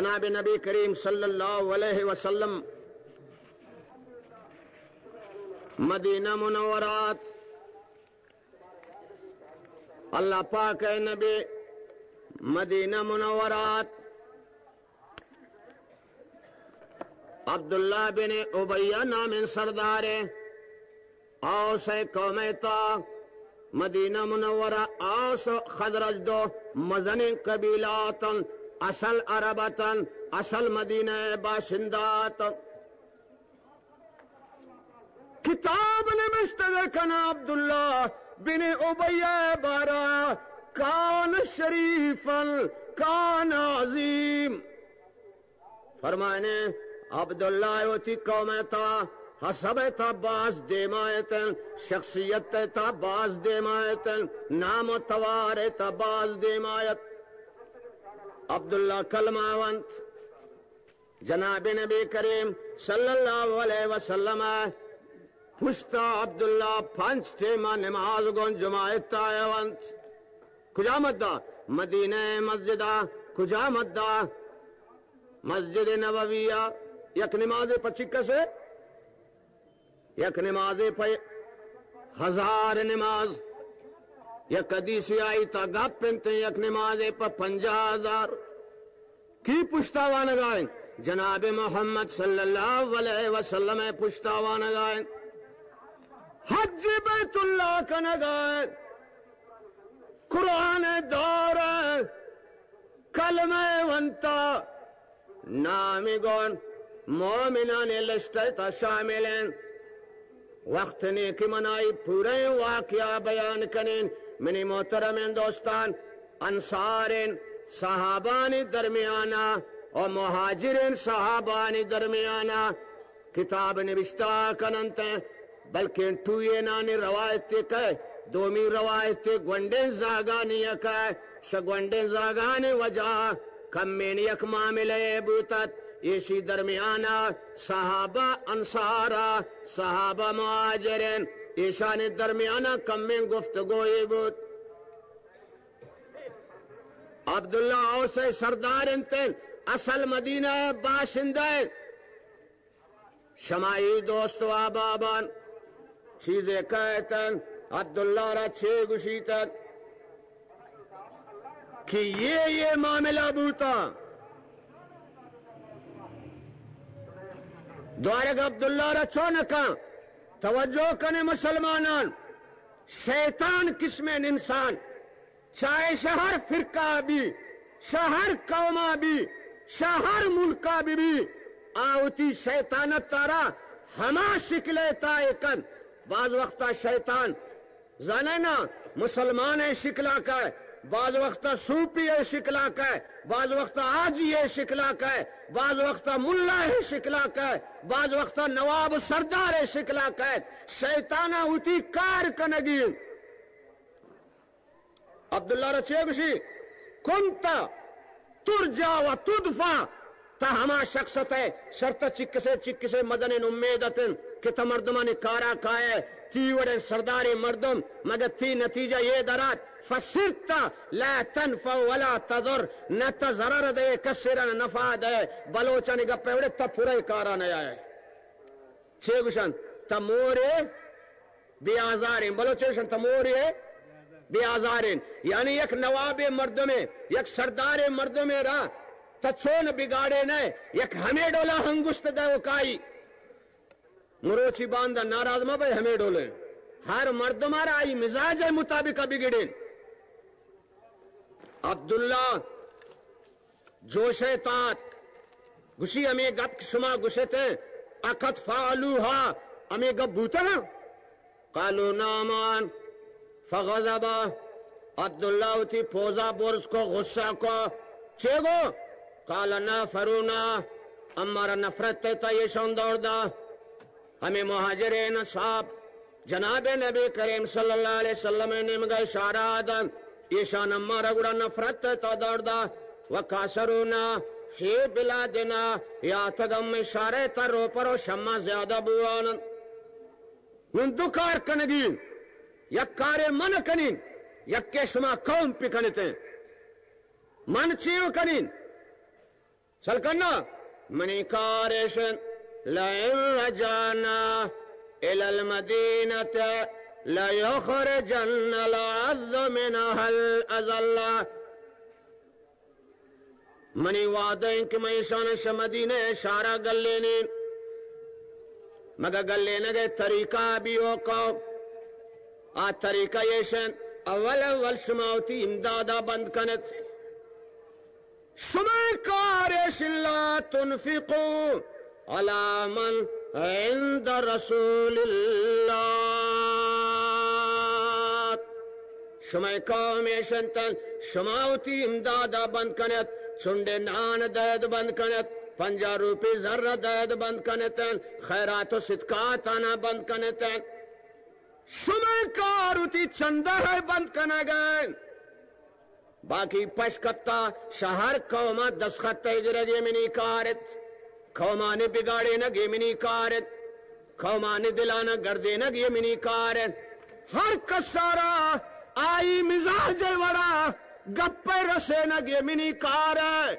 جناب نبی کریم صلی اللہ علیہ وسلم مدینہ منورات، اللہ پاک نبی مدینہ منورات، عبداللہ بن ابی نامیں سردارے، اوس قوم تا، مدینہ منورہ اوس و خزرج دو مزنیں قبیلہ اتن، اصل عرب اتن، اصل مدینہ باشندہ اتن۔ کتاب نبشتہ کن عبداللہ بن ابی بارہ، کان شریفا کان عظیم۔ فرمائنے، عبداللہ وتی قوم تا، حسب تا باز دیما اتن، شخصیت تا باز دیما اتن، نام و توار تا باز دیما ات۔ عبداللہ کلمہ ونت، جناب نبی کریم صلی اللہ علیہ وسلم پشتا عبداللہ پنچ ٹیما نماز گون جماعت تا ونت۔ کجا مدہ؟ مدینہ مسجدہ۔ کجا مدہ؟ مسجد نبویہ۔ یک نماز پہ چکسے؟ یک نماز پہ ہزار نماز۔ یک حدیث آئی تا گپ انت، یک نماز پہ پنجاہ ہزار۔ کی پشتا وانگا انت؟ جناب محمد صلی اللہ علیہ وسلم پشتا وانگا انت۔ حج بیت اللہ کنگا انت۔ قرآن دور انت۔ کلمہ ونتا، نامی گون مومنان لشتہ تا شامل انت۔ وقت نے کہ منائی پورے واقعہ بیان کنین، منی محترمیں دوستان، انصارین صحابانی درمیانا و مہاجرین صحابانی درمیانا کتاب نبشتہ کننت، بلکیں ٹوئینانی روایت کئے، دومی روایت گونڈیں زاگانی کئے، شہ گونڈیں زاگانی وجہ کمین یک معاملہ بوتت، ایشی درمیانا صحابہ انصارا، صحابہ مہاجرین، ایشانی درمیانا کمین گفتگوئی بوت۔ عبداللہ اوس سردار انت، اصل مدینہ باشندہ انت۔ شمائی دوست و احبابان چیزے کہتن، عبداللہ را چے گوشیتن کہ یہ، یہ معاملہ بوتا۔ دوارگ عبداللہ را چون کن؟ توجہ کنے مسلمانان، شیطان قسمیں انسان، چاہے شہ ہر فرقہ بی، شہ ہر قوما بی، شہ ہر ملکا بی بی، آ وتی شیطانت تارا ہما شکل ء تائے کن۔ بعض وقتا شیطان زانے نا مسلمان ء شکلا کئے، بعض وقتا صوفی ء شکلا کئے، بعض وقتا حاجی ء شکلا کئے، بعض وقتا ملا ء شکلا کئے، بعض وقتا نواب و سردار ء شکلا کئے۔ شیطانا وتی کار کنگی انت۔ عبداللہ را چے گوشی؟ کنت ترجا و تدفع، تا ہما شخص ات ئے، شرط چکسے چکسے مزنیں امید اتن کہ تا مردمانی کارا کائے، تی وڑیں سرداریں مردم، مگر تی نتیجہ یہ درات، فصرت لا تنفع ولا تضر، نہ تا ضرر دے، کسے را نفع دے، بلوچانی گپے وڑے تا پورے کارا نیائے۔ چے گوشنت؟ تا مورے بے آزاریں۔ بلوچ چے گوشنت؟ تا مورے بے آزاریں۔ یعنی یک نوابے مردمے، یک سردارے مردمے را تا چون بگاڑے نئے، یک ہمے ڈولا ہنگشت دے و کائی۔ مروچی باندا ناراض مہ بئے، ہمے ڈولے۔ ہر مردم را آئی مزاج مطابق بگڑین۔ عبداللہ جوش ء تات، گوشی، ہمے گپ کہ شما گوشت، اقد فعلوها، ہمے گپ بوتگ؟ قالوا نعم، فغضب، عبداللہ وتی پوزا برز کو، غصہ کو۔ چے گو؟ قال نافرونا، امارا نفرت تا ایشان دور دا۔ ہمے مہاجرین اصحاب جناب نبی کریم صلی اللہ علیہ وسلم نیمگا اشارہ دنت، ایشان مارا گڑا نفرت تا دور دا۔ و کاسرونا فی بلادنا، یا تگم اشارہ تا روپر و شما زیادہ بوانن۔ نون دو کار کنگی، یک کارے من کنین، یکے شما قوم پکنتے۔ من چیو کنین؟ چل کنا، منی کار ایش انت، لئن رجعنا الی المدینة لیخرجن الاعز منها الاذل۔ منی وعدہ انت کہ من ایشان شہ مدینہ شہرا گلینین، مگہ گلینگ ء طریقہ بی او قوم، آ طریقہ ایش انت، اول اول شما وتی امدادا بند کنت۔ شمئے کار ایش، لا تنفقوا علی من عند رسول اللہ۔ شمئے قوم ایش انت، شما وتی امدادا بند کنت، چنڈے نان دئید بند کنت، پنجاہ روپی زر دئید بند کنت، خیرات و صدقاتانا بند کنت۔ شمئے کار وتی چندہ ء بند کنگ انت۔ باقی پش کپتا، شہ ہر قوما دستخط ء گرگ ء منی کار ات، قومانی بگاڑینگ ء منی کار ات، قومانی دلانا گردینگ ء منی کار ات۔ ہر کسارا آئی مزاج ء وڑا گپ ء رسینگ ء منی کار ات۔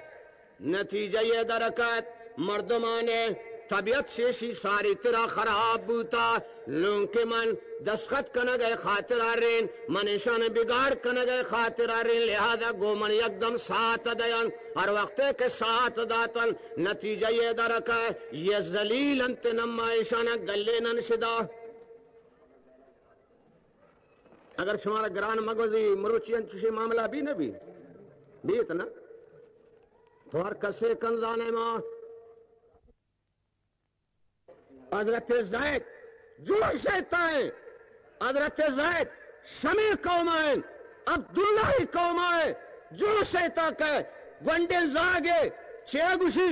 نتیجہ یہ درکت، مردمانے طبیعت شیشی ساری ترا خراب بوتا، لونکہ من دستخط کنگ ء خاطر آرین، من ایشان بگاڑ کنگ ء خاطر آرین، لہذا گو من یکدم ساعت دیان، ہر وقت کہ ساعت داتن، نتیجہ یہ درکت، یہ ذلیل انت، نما ایشان گلے ننشدا۔ اگر شمارا گران مگوزی، مروچی انچوشی معاملہ بھی نہ بھی، بیت نا؟ تو ہر کسے کنزانے ما۔ حضرت زید جو شیطان، حضرت زید شمی قوم آئین، عبداللہ قوم آئین، جو شیطان کہ گونڈیں زاگے چے گوشی؟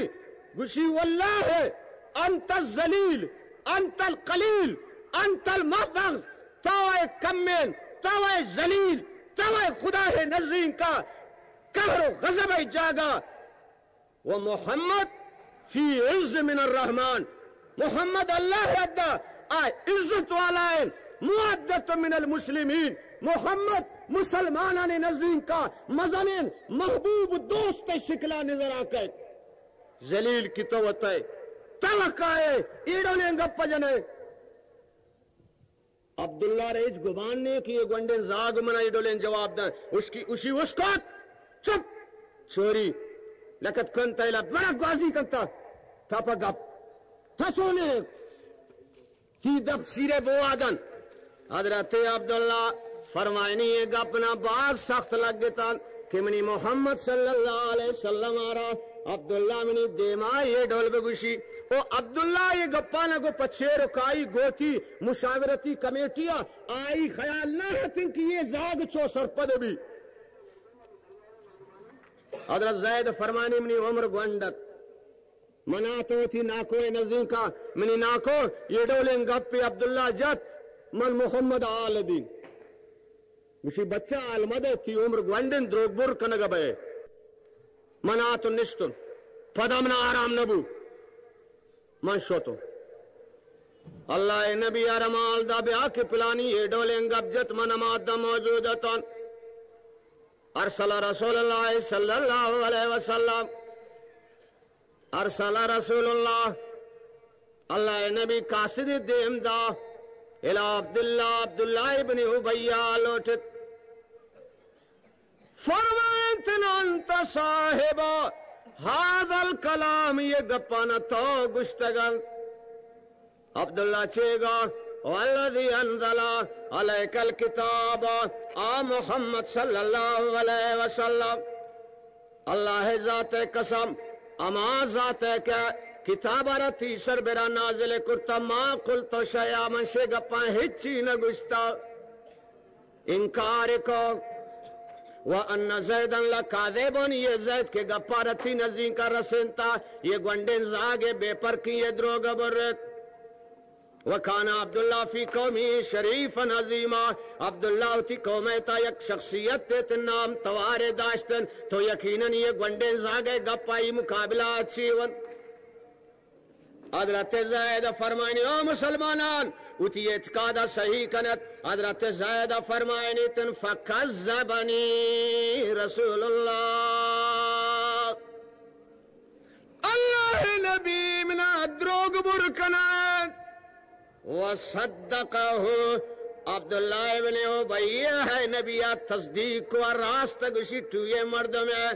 گوشی، واللہ انت الذلیل، انت القلیل، انت المبغض، تو اے کمین، تو اے ذلیل، تو اے خدا ہے نزدین کا قہر و غضب ہے جاگا۔ و محمد فی عز من الرحمن، محمد اللہ ردا آ عزت والا ہیں، مودت من المسلمین، محمد مسلمانانی نزدین کا مزنین محبوب دوست شکلا نظر آکے۔ ذلیل کی تو وتئے، تو کائے، ایڈولیں گپ جنے۔ عبداللہ را ہچ گمان نے کہ یہ گونڈیں زاگ منا یہ ڈولیں جواب دن۔ اشکی، اشی اسکت، چپ، چوری، لقد کنت الا، بڑا گوازی کنتا، تا پا گپ، تا سونے، تی دپ سیرے بوا دن۔ حضرت عبداللہ فرمائنی، یہ گپ نا باز سخت لگتن کہ منی محمد صلی اللہ علیہ وسلم آرا عبداللہ منی دیما یہ ڈول بگوشی۔ او عبداللہ یہ گپانا گو پچیر و کائی گوتی مشاورتی کمیٹیا، آئی خیال نہ ہتن کہ یہ زاگ چو سرپد بی۔ حضرت زید فرمانی، منی عمر گونڈت، من آتو وتی ناکو ء نزینکا، منی ناکو، یہ ڈولیں گپے عبداللہ جت، من محمد آل دی۔ گوشی، بچہ آل مدے، تی عمر گونڈن، دروگ بر کنگ بئے۔ من آتو نشتن، پدا منا آرام نبو، من شتو۔ اللہ ء نبی ء رمال دا بیا کہ پلانی یہ ڈولیں گپ جت، من ہما دا موجود اتن۔ ارسل رسول اللہ صلی اللہ علیہ وسلم، ارسل رسول اللہ، اللہ ء نبی قاصد دیم دا، الی عبداللہ، عبداللہ ابن ابی لوٹت۔ فرمائنت، انت صاحب هذا الكلام، یہ گپانا تو گشتگن۔ عبداللہ چے گا؟ والذی انزل علیک الکتاب، آ محمد صلی اللہ علیہ وسلم، اللہ ذات قسم، ہما ذات کہ کتاب را تی سر برا نازل کرتا، ما قلت شیئا، من شے گپاں ہچی نہ گشتا۔ انکار کو۔ وان زیدا لکاذب، یہ زید کہ گپا را تی نزینکا رسینتا، یہ گونڈیں زاگے بے پرکی، یہ دروگ برت۔ وکان عبداللہ فی قومہ شریفا عظیما، عبداللہ وتی قوم تا یک شخصیت تے، نام توارے داشتن، تو یقیناً یہ گونڈیں زاگے گپائی مقابلہ چی ون۔ حضرت زید فرمائنی، او مسلمانان، وتی اعتقادا صحیح کنت۔ حضرت زید فرمائنی تن، فکذبنی رسول اللہ، و صدقه، عبداللہ ابن ابی ءَ نبی ءَ تصدیق کو، راست گوشی، ٹوئے مردم ءَ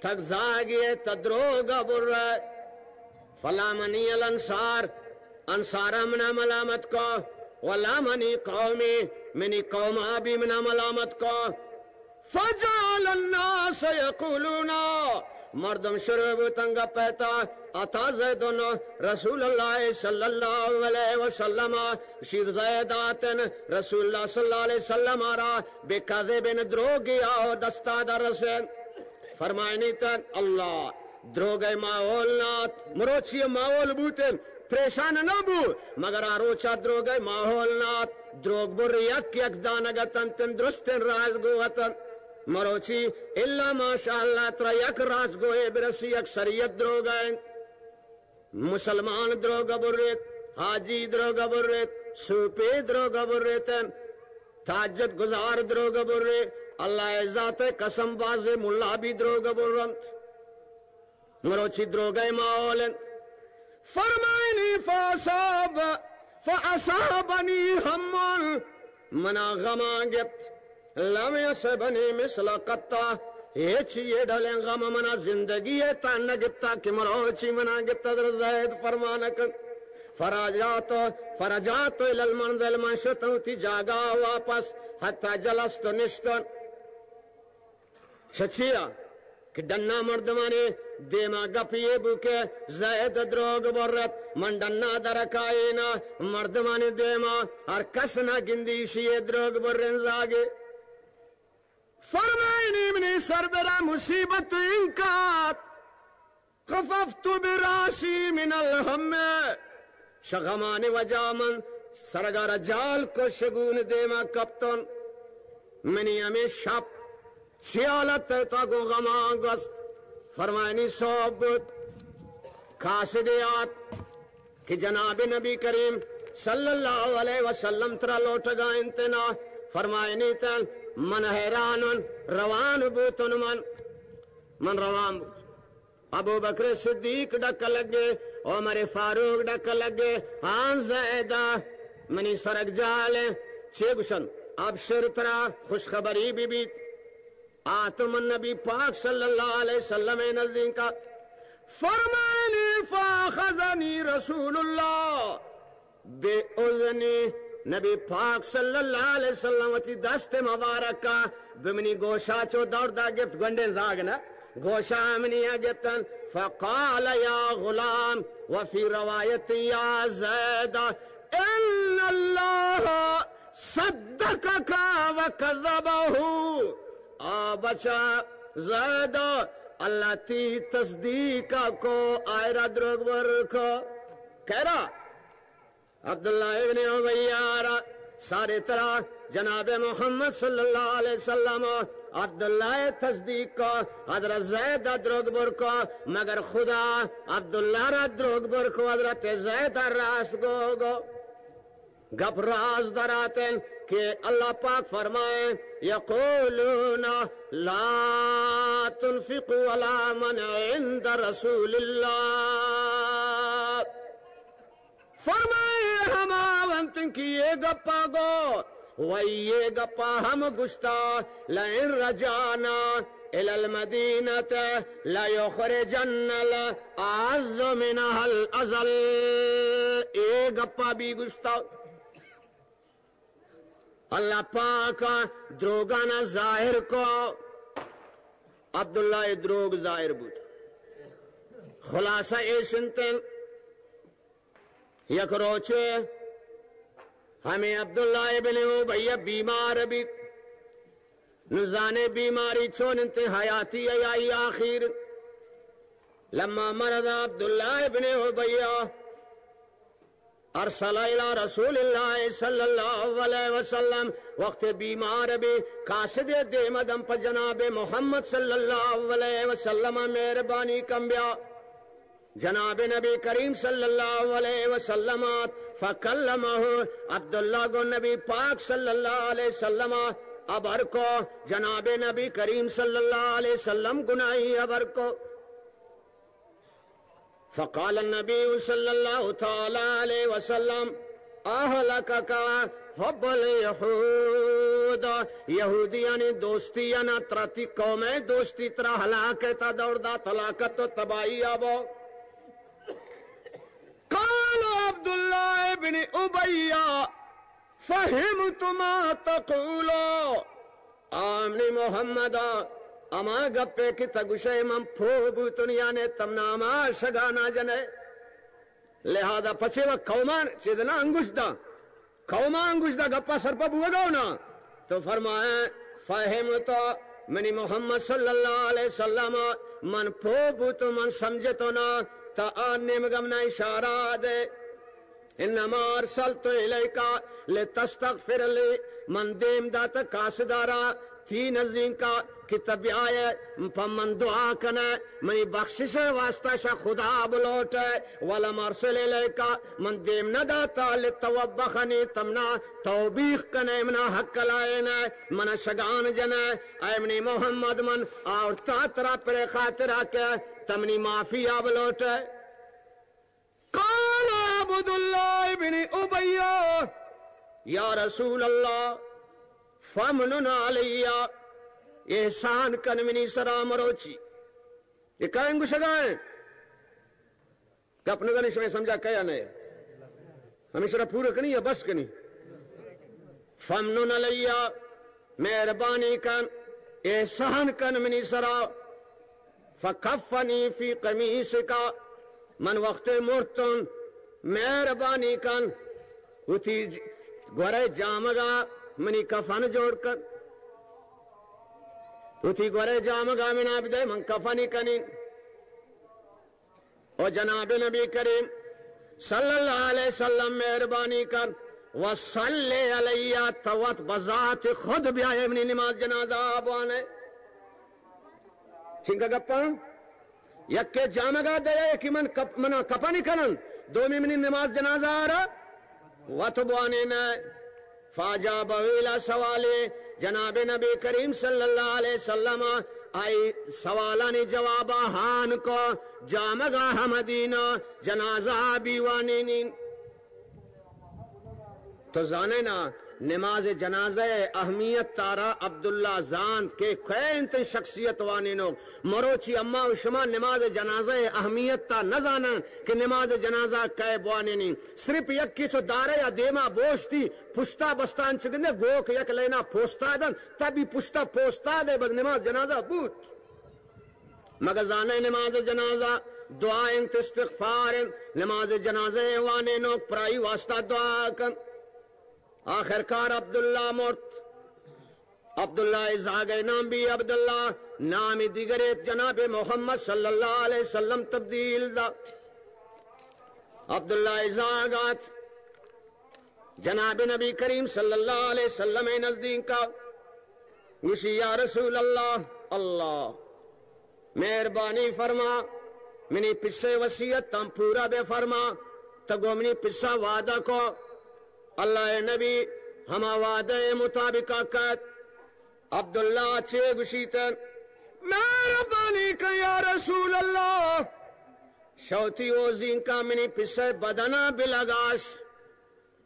تک زاگی ءَ تدروگ بر. فلامنی الانصار، انصارا منا ملامت کو، ولامنی قومی، منی قوما بھی منا ملامت کو. فجعل الناس یقولون، مردم شروع بوتن گپ ءَ تا، اتی زید رسول اللہ صلی اللہ علیہ وسلم، شیر زید آتن رسول اللہ صلی اللہ علیہ وسلم را بکذب، دروگی آ دستا در رسین. فرمائنی تن اللہ، دروگئے ماحول نات، مروچی ماحول بوتن، پریشان نہ بو، مگر آ روچا دروگئے ماحول نات، دروگ بر یک یک دانگ اتن، تن درستین راز گو اتن. مروچی الا ماشاءاللہ ترا یک راز گوئے برسی، یک سریت دروگ انت. مسلمان دروگ بریت، حاجی دروگ بریت، سوپی دروگ بریت، تہجد گزار دروگ بریت، اللہ ذات قسم، بازے ملا بھی دروگ برنت. مروچی دروگئے ماحول انت. فرمائنی فاصاب، فاصابنی هم، منا غما گپت، لم یصبنی مثل قط، ہچ یہ ڈلیں غم منا زندگی ءَ تا نہ گپتا کہ مروچی منا گپتا. در زید فرمان کن. فرجعت، فرجعت الی المنزل، من شتوں تی جاگا واپس، حتی جلست، نشتن. چچیا کہ ڈنا مردمانی دیما گپ یہ بو کہ زید دروگ برت، من ڈنا در کائینا، مردمانی دیما ہر کس نہ گندی، ایشی دروگ برن زاگے. فرمائنی منی سر برا مصیبت انکات، خففت براسی من الهم، شہ غمانی وجہ من سرگا را جال کو، شگون دیما کپتن. منی ہمیں شپ چی حالت ءَ تا گوں غماں گوست. فرمائنی صحب بوت، قاصدے آت کہ جناب نبی کریم صلی اللہ علیہ وسلم ترا لوٹگا انت نا. فرمائنی تن من حیران، روان بوتن، من من روان بوت. ابوبکر صدیق ڈک لگے، عمر فاروق ڈک لگے، ہان زیدہ منی سرگ جال انت. چے گوشن؟ ابشر، ترا خوشخبری بہ بیت. آتم نبی پاک صلی اللہ علیہ وسلم نزدیکا. فرمانی فاخذنی رسول اللہ بے اذنی، نبی پاک صلی اللہ علیہ وسلم وتی دست مبارکا بہ منی گوشا چو دور دا گپت، گونڈیں زاگ نہ، گوشا منی گپتن. فقال یا غلام، وفی روایت یا زید، ان اللہ صدقک وکذبہ. آ بچا زید، اللہ تی تصدیق کو، آئرا دروگ بر کو. کہہ رہا عبداللہ ابن ابی را سارے ترا جناب محمد صلی اللہ علیہ وسلم عبداللہ تصدیق کو، حضرت زید دروگ بر کو، مگر خدا عبداللہ را دروگ بر کو، حضرت زید راست گو گو. گپ راز دراتیں کہ اللہ پاک فرمائیں، یقولون لا تنفقوا علی من عند رسول اللہ. فرمائے ہما وقت کہ یہ گپا گو، و یہ گپا ہم گشتا، لئن رجعنا الی المدینۃ لیخرجن الاعز منها الاذل. یہ گپا بھی گشتا. اللہ پاک دروگانا ظاہر کو، عبداللہ دروگ ظاہر بوت. خلاصہ ایش انت، یک روچے ہمیں عبداللہ ابن ابی بیمار بیت. نزانے بیماری چون انت، حیاتی ء یا آخیر. لما مرض عبداللہ ابن ابی ارسل الی رسول اللہ صلی اللہ علیہ وسلم، وقت بیمار بی قاصد دیم دم پہ جناب محمد صلی اللہ علیہ وسلم مہربانی کم بیا. جناب نبی کریم صلی اللہ علیہ وسلم آت، فکلمہ، عبداللہ گو نبی پاک صلی اللہ علیہ وسلم ابر کو، جناب نبی کریم صلی اللہ علیہ وسلم گناہی ابر کو. فقال النبي صلى الله تعالى عليه وسلم: أهلكك حب اليهود. یہودیانی دوستی انا ترا، تی قوم دوستی ترا ہلاک، تا دور دات ہلاکت و تباہی آبو. قال عبد الله بن أبي: فهمت ما تقول. آ منی محمد، ہما گپے کہ تہ گشئے من پوہ بوتن، یعنی تمنا ہما شگانا جنئے. لہذا پچے و قومان چیز نہ انگوش دا، قومان انگوش دا گپا سرپا بوگا نا. تو فرمائے، فهمت، منی محمد صلی اللہ علیہ وسلم، من پوہ بوتن، من سمجھتو نا، تا آ نیمگا منا اشارہ دے. انما ارسلت الیک لتستغفر لی، من دیم دات قاصدارا تی نزینکا کہ تہ بیائے پہ من دعا کنے، منی بخشش واسطہ شہ خدا بلوٹے. ولم ارسل الیک، من دیم نہ داتا لتوبخنی، تمنا توبیخ کنے، منا حق لائنے، منا شگان جنے. اے منی محمد، من آورتا ترا پرے خاطرا کہ تمنی معافی آ بلوٹے. قال عبد الله بن أبي: يا رسول الله، فمنن علي، احسان کن منی سرا مروچی. یہ کائیں گشگائیں؟ گپ نہ کنی، شمئے سمجھا کیا نہ؟ ہمیں سرا پورا کنی یا بس کنی؟ فمنن علی، مہربانی کن، احسان کن منی سرا. فکفنی فی قمیصک، من وقت مرتن، مہربانی کن، وتی ج-، گورے جامگا منی کفن جوڑ کن، وتی گورے جامگا منا بدے، من کفنی کنین. او جناب نبی کریم صلی اللہ علیہ وسلم مہربانی کن، وصلی علی، تو وت بذات خود بیائے منی نماز جنازہ بوانے. چنکا گپاں، یکے جامگا دیا، یکی من کپ-، منا کپنی کنن، دومی منی نماز جنازہ آرا وت بوانے نہ. فاجابہ الی سوالی، جناب نبی کریم صلی اللہ علیہ وسلم آئی سوالانی جوابا ہان کو، جامگا ہمدینا جنازہ بیوانینی. تو زانے نا، نماز جنازہ اہمیت تارا عبداللہ زانت کہ کئے انت شخصیت وانینو. مروچی اما و شما نماز جنازہ اہمیت تا نزانن کہ نماز جنازہ کئے بوانینی. صرف یکی چو دارے یا دیما بوشتی، پشتا بستان چگندے، گوک یک لینا پوستا دن، تبی پشتا پوستا دے، بس نماز جنازہ بوت. مگہ زانے نماز جنازہ دعا انت، استغفار انت، نماز جنازہ وانینوک پرائی واسطہ دعا کن. آخر کار عبداللہ مرت. عبداللہ زاگئے نام بی عبداللہ، نام دیگرے جناب محمد صلی اللہ علیہ وسلم تبدیل دا. عبداللہ زاگات جناب نبی کریم صلی اللہ علیہ وسلم نزدیکا، گوشی، یا رسول اللہ، اللہ مہربانی فرما، منی پسے وصیت تاں پورا بے فرما، تو گو منی پسا وعدہ کو. اللہ نبی ہما وعدہ مطابقہ کت. عبداللہ چے گوشیت، مہربانی کن یا رسول اللہ، شوتی اوزینکا منی پسے بدنا بلگاش.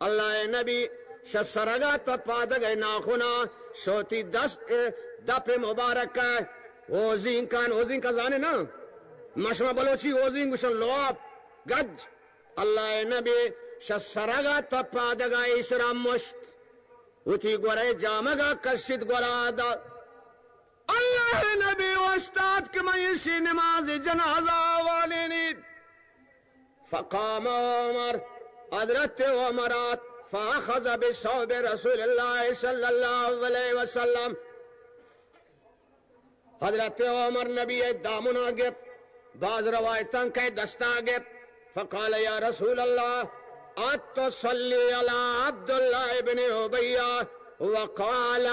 اللہ نبی شہ سرگا تا پادگئے ناخنا شوتی دست دپ مبارک اوزینکان، اوزینکا زانے نا؟ مشما بلوچی اوزین گوشن لواب، گج. اللہ نبی شہ سرگا تا پادگا ایشرا مشت، وتی گورے جامگا کشت گورا دا. اللہ نبی اوشتات کہ من ایشی نماز جنازہ وانینیت. فقام عمر، حضرت عمر آت، فأخذ بثوب رسول اللہ صلی اللہ علیہ وسلم. حضرت عمر نبی دامنا گپت، بعض روایتاں کہ دستا گپت. فقال، یا رسول اللہ، اتصلی علی عبداللہ ابن ابی وقال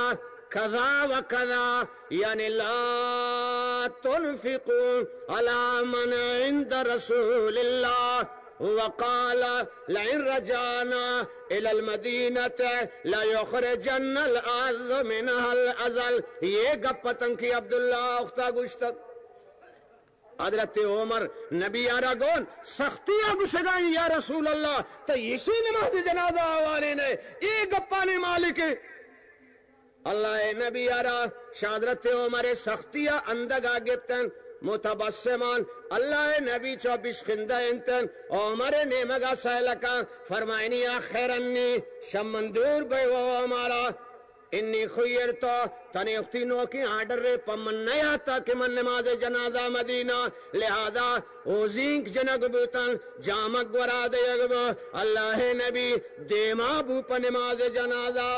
کذا وکذا، یعنی لا تنفقوا علی من عند رسول اللہ وقال لئن رجعنا الی المدینۃ لیخرجن الاعز منها الاذل. یہ گپ تنکی عبداللہ اختا گوشتگ. حضرت عمر نبی آرا گون سختی آ گشگائیں، یا رسول اللہ، تو ایشی نماز جنازہ آ وانین ئے، اے گپانی مالک ئے۔ اللہ نبی آرا شہ حضرت عمر سختی آ اندگا گپتن، متبسمان اللہ نبی چو بشخندہ انتن، عمر نیمگا سئیل کن، فرمائنی، یا خیر انی، شہ من دور بئے و عمرا، انی خیرت، تنے وختی نوکیں آرڈرے پہ من نیاتا کہ من نماز جنازہ مدینہ، لہذا اوزینک جنگ بوتن، جامگ گورا دیگ بو، اللہ نبی دیما بو پہ نماز جنازہ۔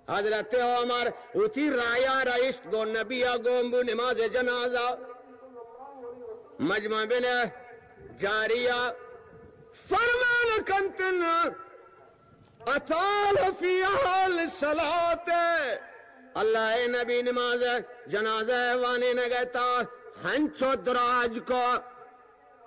حضرت عمر وتی رایا رئیست گو نبیا گون بو نماز جنازہ۔ مجمع بن جاریہ فرمان کنتن، اطال فیہا الصلاۃ، اللہ نبی نماز جنازہ وانینگئے تا ہنچو دراج کو۔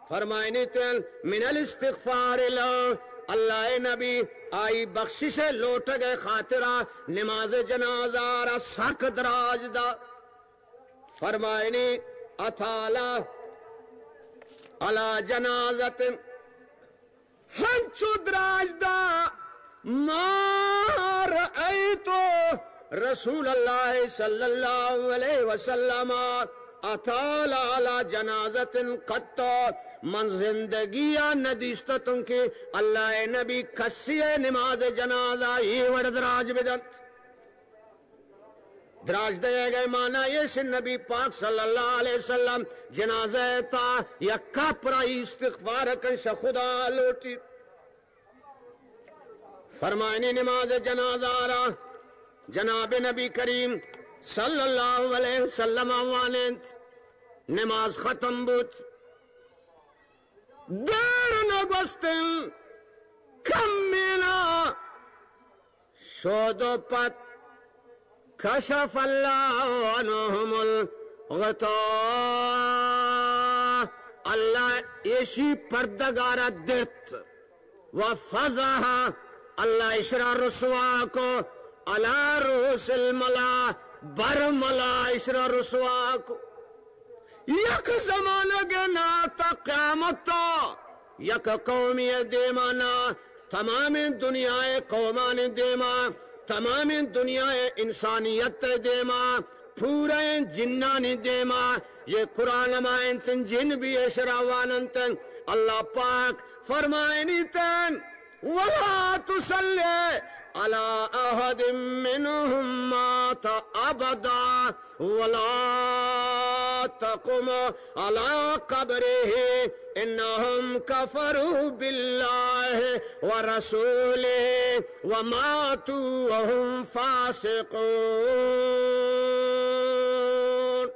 فرمائنیتن، من الاستغفار لہ، اللہ نبی آئی بخشش لوٹگئے خاطرا نماز جنازہ را سک دراج دا۔ فرمائنی، اطال علی جنازۃ، ہنچو دراج دا، ما رأیت رسول اللہ صلی اللہ علیہ وسلم اطال علی جنازۃ قط، من زندگیا ندیستتن کہ اللہ نبی کسی نماز جنازہ اے وڑ دراج بدنت۔ دراج دئیگ ء مانا ایش، نبی پاک صلی اللہ علیہ وسلم جنازہ ء تا یک کپرا استغفار کن، شہ خدا لوٹی۔ فرمائنی نماز جنازہ را جناب نبی کریم صلی اللہ علیہ وسلم وانینت۔ نماز ختم بوت۔ دیر نہ گوستن، کمینا شود و پد، کشف اللہ عنہم الغطاء، اللہ ایشی پردگارا درت، و فضح، اللہ اشرا رسوا کو، علی رؤوس الملا، بر ملا اشرا رسوا کو۔ یک زمانگ نا تا قیامت تا یک قومی دیما نا، تمام دنیا ء قومانی دیما، تمام دنیا ء انسانیت ء دیما، پورا جنانی دیما، یہ قرآن ما انت، جن بھی اشرا واننت۔ اللہ پاک فرمائنی تن، ولا تصل علی احد منهم مات ابدا ولا تقم علی قبره انهم کفروا بالله ورسوله وماتوا وهم فاسقون۔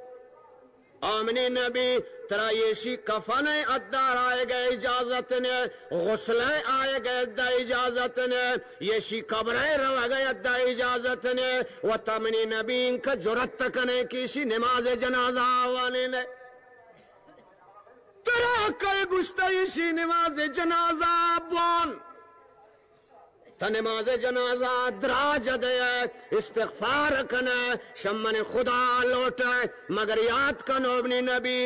آ منی نبی، ترا ایشی کفن ء ادار آیگ ء اجازت نے، غسل ء آیگ ء ادا اجازت نے، ایشی قبر ء روگ ء ادا اجازت نے، و تا منی نبی انکا جرت کنے کہ ایشی نماز جنازہ آوانے نے۔ ترا کئے گشتہ ایشی نماز جنازہ بوان؟ تا نماز جنازہ دراج دئے، استغفار کنے، شہ من خدا لوٹے، مگر یاد کن او منی نبی،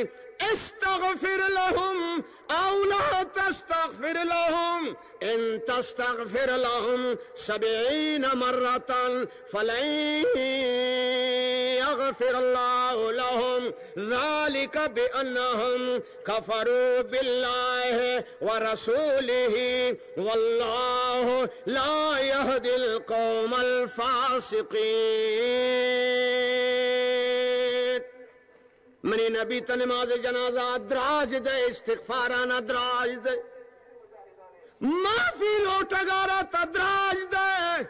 استغفر لهم او لا تستغفر لهم، ان تستغفر لهم سبعين مرة فلن يغفر الله لهم، ذلك بأنهم كفروا بالله ورسوله والله لا يهدي القوم الفاسقين۔ منی نبی، تا نماز جنازہ دراج دئے، استغفارانا دراج دئے، معافی لوٹگارا تا دراج دئے۔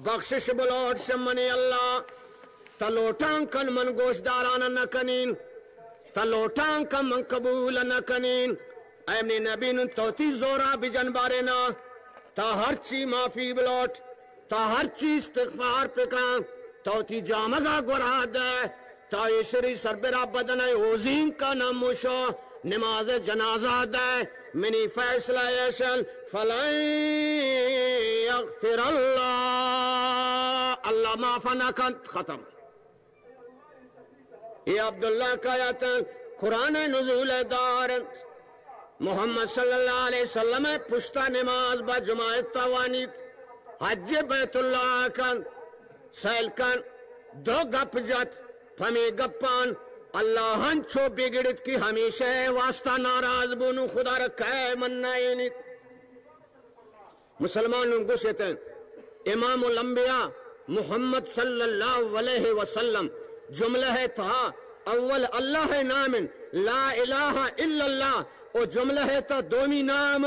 بخشش بلوٹ شہ منی اللہ، تا لوٹان کن من گوشداران نہ کنین، تا لوٹان کن من قبول نہ کنین۔ اے منی نبی، نون تو تی زورا بجن بارے نا، تا ہرچی معافی بلوٹ، تا ہرچی استغفار پکان، تو تی جامگا گورا دے، تا ایشری سربرا بدن ء اوزینکا نموشو، نماز جنازہ دے، منی فیصلہ ایشن، فلن یغفر اللہ، اللہ معاف نہ کنت، ختم۔ یہ عبداللہ کا آیت قرآن نزول دارنت۔ محمد صلی اللہ علیہ وسلم پشتا نماز با جماعت تا وانیت۔ حج بیت اللہ کن۔ سیل کن، دو گپ جت، پمے گپان اللہ انچو بگڑت کہ ہمیشہ واسطہ ناراض بو، نوں خدا را کئے منائینیت۔ مسلمان نوں گوشت، امام الانبیاء محمد صلی اللہ علیہ وسلم جملہ تہا اول اللہ نام لا الہ الا اللہ، او جملہ تا دومی نام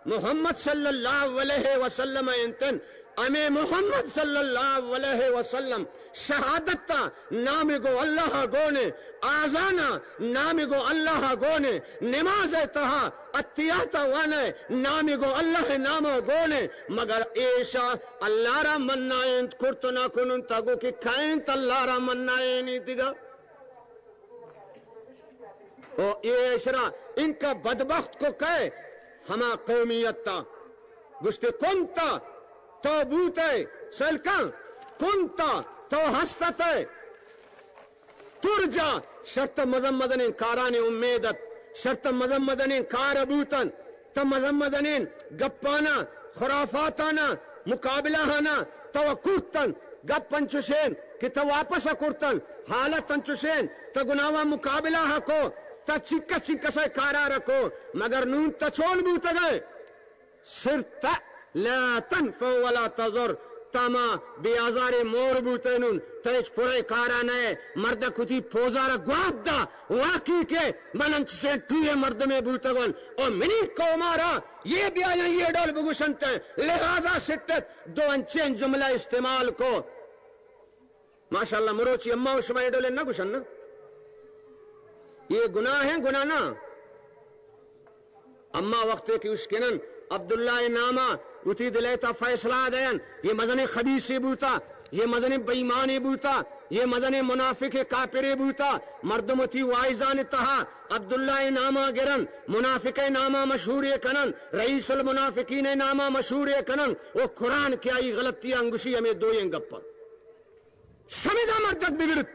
محمد صلی اللہ علیہ وسلم انتن۔ ہمے محمد صلی اللہ علیہ وسلم شہادت تا نام گو اللہ گونے، آزانا نام گو اللہ گونے، نماز تہا اتیاتا وانے نام گو اللہ نام گونے، مگر ایشا اللہ را منائینت کرت نہ کنن تگو کہ کائنت اللہ را منائینی دیگا۔ او ایشرا انکا بدبخت کو کئے؟ ہما قومیت تا۔ گوشتے کنتا تو بوتے، سلکاں کنتا تو ہستتے۔ ترجا شرط مزن مزنیں کارانی امید ات، شرط مزن مزنیں کار بوتن، تا مزن مزنیں گپانا، خرافاتانا، مقابلہ آنا تو کرتن۔ گپ انچوشین کہ تو واپس کرتن، حالت انچوشین تو گناواں مقابلہ کو، تو چکس چکس کارا رکو، مگر نون تو چون بوتگئے؟ صرت لا تنفع ولا تضر، تما بے آزارے مور بوتے نون، تو ہچ پرے کارا نئے۔ مردک وتی پوزارا گوات دا، واقعی کہ من انچشیں ٹوئے مردمے بوتگن، او منی قومارا یہ بیایاں یہ ڈول بگوشنت، لہذا سٹت دو انچیں جملہ استعمال کو۔ ماشاءاللہ، مروچی اما و شما اے ڈولیں نہ گوشن نا؟ یہ گناہ ہیں، گناہ نا؟ اما وقتے کہ اشکنن، عبداللہ ناما وتی دلے تا فیصلہ دین، یہ مزنیں خبیثے بوتا، یہ مزنیں بے ایمانے بوتا، یہ مزنیں منافق کافرے بوتا، مردم وتی وائزان تہا عبداللہ ناما گرن، منافق ناما مشہورے کنن، رئیس المنافقین ناما مشہورے کنن، و قرآن کہ آئی غلطی انگشی ہمیں دوئیں گپن۔ شمدا مردک بگڑت،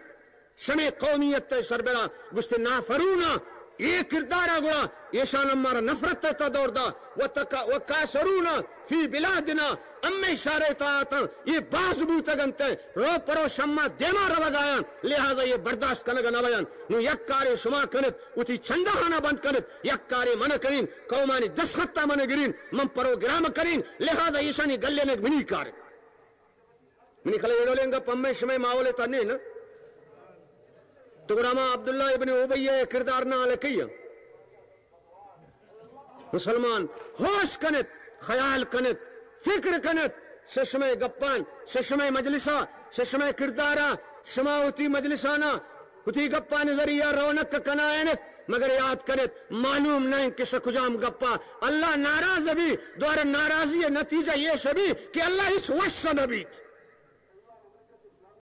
شمے قومیت ء سربرا گوشت، نافرونا اے کردارا گڑا ایشان مارا نفرت ء تا دور دا، و تکا-، و کاسرونا فی بلادنا، امے اشارہ تا آتاں، یہ باز بوتگنت، رو پرو شما دیما روگایاں، لہذا یہ برداشت کنگا نہ بیان۔ نو یک کارے شما کنت، وتی چندہانا بند کنت، یک کارے من کنین، قومانی دستخطا من گرین، من پروگرام کنین، لہذا ایشانی گلینگ منی کارے۔ منی خیال ء اے ڈولیں گپ ہمے شمئے ماحول ء تہ نہ انت۔ تو گڑا ما عبداللہ ابن ابی ء کردار نہ الکئی ء۔ مسلمان ہوش کنت، خیال کنت، فکر کنت، ششمئے گپان، ششمئے مجلسا، ششمئے کردارا، شما وتی مجلسانا وتی گپانی ذریعہ رونق کنائینت، مگر یاد کنت، معلوم نہ انت کہ شہ کجام گپا اللہ ناراض بی، دوارہ ناراضی نتیجہ یہ شبی کہ اللہ ہچ وش نہ بیت۔